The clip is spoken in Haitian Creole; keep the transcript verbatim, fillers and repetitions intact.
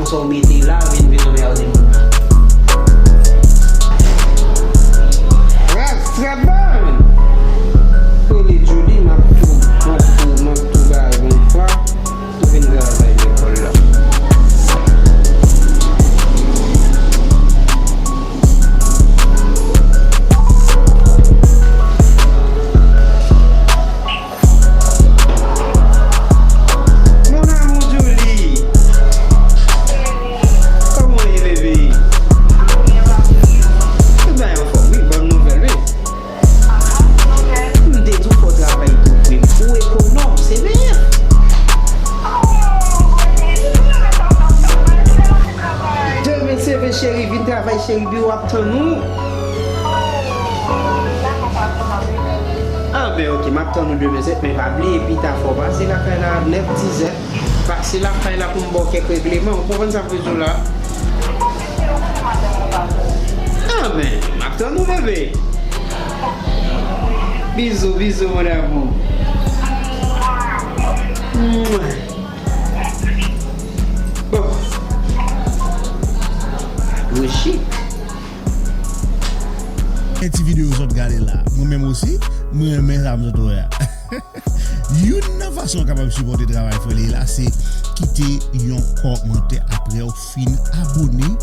Sa w mete la, vin vin anmède m. Ras travay! Rele Julie, m ap tou, m ap tou, m ap tou bay yon fwa. Tou vin travay lekòl la. Mon amour Julie, kòman w ye, bebe? Tout bagay anfòm, wi, bòn nouvèl, wi. M te di w fò w travay tou, frè m. Ou ekonòm, se meyè. Demen se ven, cheri, vin travay, cheri, biwo ap tann ou. Ah, ben, ok, m ap tann ou demen, sèt, men pa bliye, pita fò pase lakay la, nèf, dizèt. Pase lakay la pou m ba w kèk regleman. Ou konprann sa m vle di w la? Ah, ben, m ap tann ou, bebe. Bizou, bizou, mon amour. Mwah. Bon. Gwo chik. E ti videyo zòt gade la. Mwen menm osi, mwen renmen sa m sot wè a. Youn nan fason w kapab sipòte travay Frè Leila, se kite yon kòmantè apre w fin abone